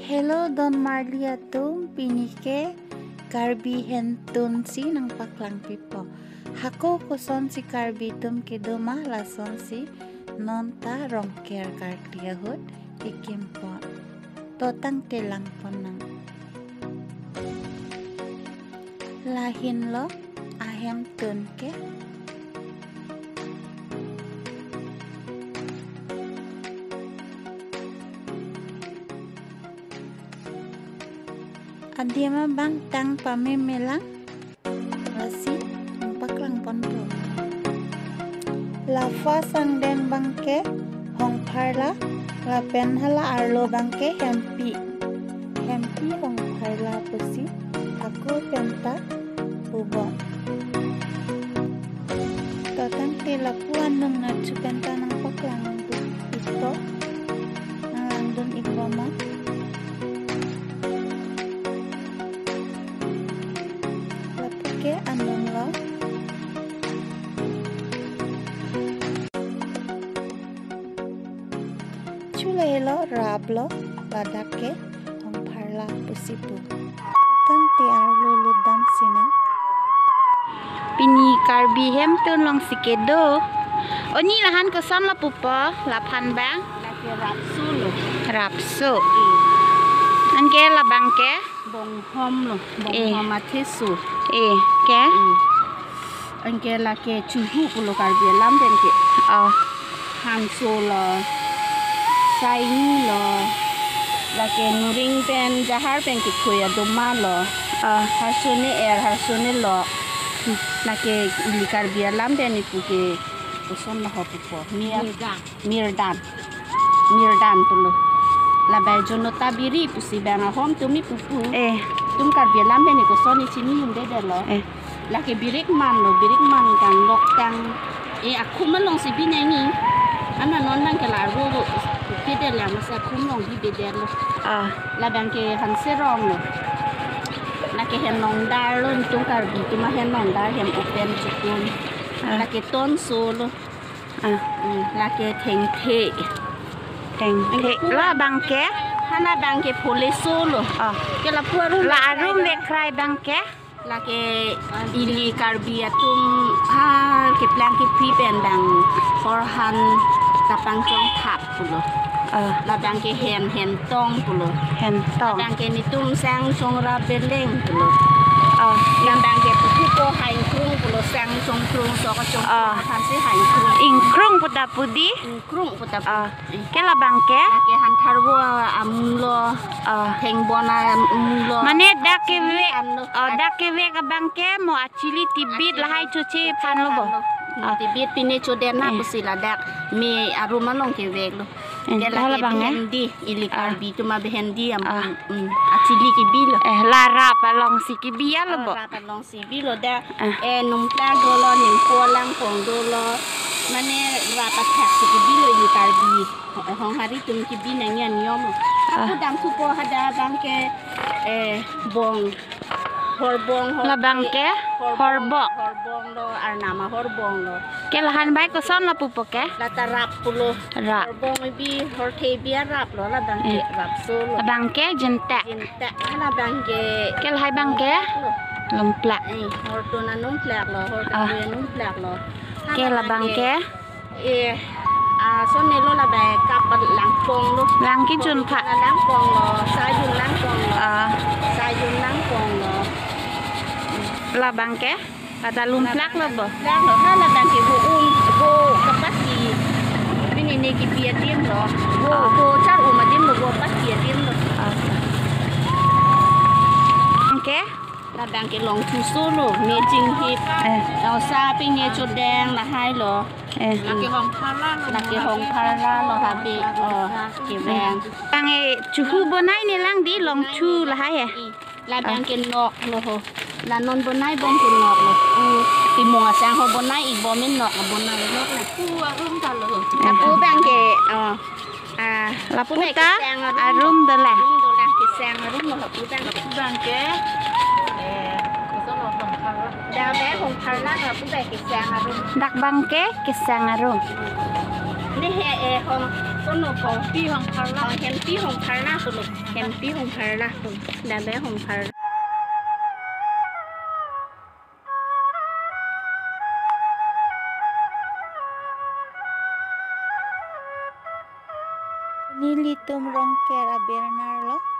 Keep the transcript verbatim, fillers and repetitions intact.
Hello, don marli atum, pini ke Karbi Hemtun si nangpaklangpipo. Hako kosonsi Karbi atum kedo ma, lasonsi non ta Rongker karkli ahut kekimpo. To tangte langpon nang. Lahenlo ahemtun ke. Adim abang tang pamemelang. Lasi nangpaklangponpo. La first angdeng abang ke Hongpharla, lapen hala arlo abang ke Hempi. Hempi Hongpharla pusi ako penta pubo. To tangte lapu anung nachu penta nangpaklangdun ikpo. Nanglangdun ikboma. Lapu ke anunglo. Chulelo raplo, ladak ke Hongpharla pusi pu. Tangte arlo lutdam sinang. Pini Karbi Hemtun alongsi kedo. Oni lahan kosonlo pupo, laphan abang? Lake rapso lo. Rapso. Eh. Anke labang ke? Bonghom lo. Eh. Bonghom atheso. Eh, ke? Eh. Anke lake chuhu pulo Karbi alam pen ke. Oh. Hanso lo, saini lo, lake nuring pen, jahar pen kethoi adoma lo. Ah. Harsone er, harsone lo. Lake ili Karbi alam pen ipu ke kosonlo ho pupo. Mir-, mirdan. Mirdan. Mirdan pulo. Labai jonota biri pusi abang ahom tumi pupu. Eh. Itum Karbi alam pen koson isi ni yunde delo. Eh. Lake birikman lo, birikman kan lok tang. Eh, akhum alongsi bi nangji. Ana non abang ke la ro lo. Kede lang masa akhum along bi beder lo. Ah. Labang ke hanserong lo. Lake henlongdar lo, itum Karbi atum ahenlongdar, hem open chikun. Ah. Lake tonso lo. Ah. Hmm, lake thengthe. Thengthe. Labang ke? Hala abang ke pholeso lo. Ah. Ke lapu arum. La arum vekrai abang ke? Lake ili Karbi atum ha keplang kepri pen abang horhan kapangchong thap pulo. Ah. Labang ke hen, hentong pulo. Hentong. Labang ke netum sang chongra beleng pulo. Ah. Labang ke pupu ko haikrung pulo, sang chongkrung, sok chong. Ah. Aphansi haikrung. Ingkrung pu ta pu di? Ingkrung pu ta pu. Ah. Ke labang ke? Lake hantharvo amung lo. Ah. Thengbon amung lo. Mane dak kevek, an lo. Oh, dak kevek abang ke mo achili tibit. Achili lahai choche aphan lo bo. Aphan lo. Ah. Tibit pine choden na. Eh. Pusi ladak me arum along kevek lo. Eh, ke lake hala abang, eh? Bhendi, ili, ah, Karbi atum abhendi am, ah, mm, achili kebi lo. Eh, la rap alongsi kebi lo bo. La rap alongsi bi lo dak. Ah. Eh, Numplak dolo, Ningpo Langpong dolo. Mane rap athak si kebi lo ili Karbi. Ho-, Honghari atum kebi nangji aniyom lo. Ah. Ako damthupo hadak abang ke, eh, bong. Horbong, hor-, labang ke? Horbong, horbong. Horbong lo, arnam ahorbong lo. Ke lahan bai kosonlo pupo ke? Lata rap pulo. Rap. Horbong bi, horthe bi arap lo, labang ke, eh, rapso lo. Labang ke jintak. Jintak, labang ke. Ke lahai abang ke? Lumplak lo. Lumplak. Eh, hortun anumplak lo, hortun, ah, anumplak lo. Ke labang ke? Eh, ah, sonelo labai kap langpong lo. Lang kejun pha. Langpong lo, sajun langpong lo. Ah. Sajun langpong lo. Labang ke? Kata lumplak lo bo. Lumplak lo, ha labang ke vo um, vo kapasi. Pini ne kebi adim lo. Vo, ah, vo char um adim lo, vo pasi adim lo. Ah. Oke. Labang ke longthu solo, me jinghip. Eh. Osa pine chodeng lahai lo. Eh. Lake Hongpharla lo. Lake Hongpharla lo habe. Oh, kevang. Bang e chuhu bonai ne lang di longthu lahai ya. Labang ke nok lo ho. La non bonai bom ke nok lo. Oh, timung asang ho bonai ik bom in nok bonai nok la. Pu arum ta lo ho. Eh. Lapu abang ke, oh. Ah, lapu ta arum dolang. Arum dolang, kesang arum lo, lapu abang. Lapu abang ke, eh, kosonlo, Hongpharla. Dak abang Hongpharla, lapu abang kesang arum. Dak abang ke kesang arum. Ne he, eh, hong, kono ko. Pi hong pharla. Hong hempi hong pharla kono. Hempi hong pharla kono. Dame hong pharla. Nelitum Rongker a-banner lo.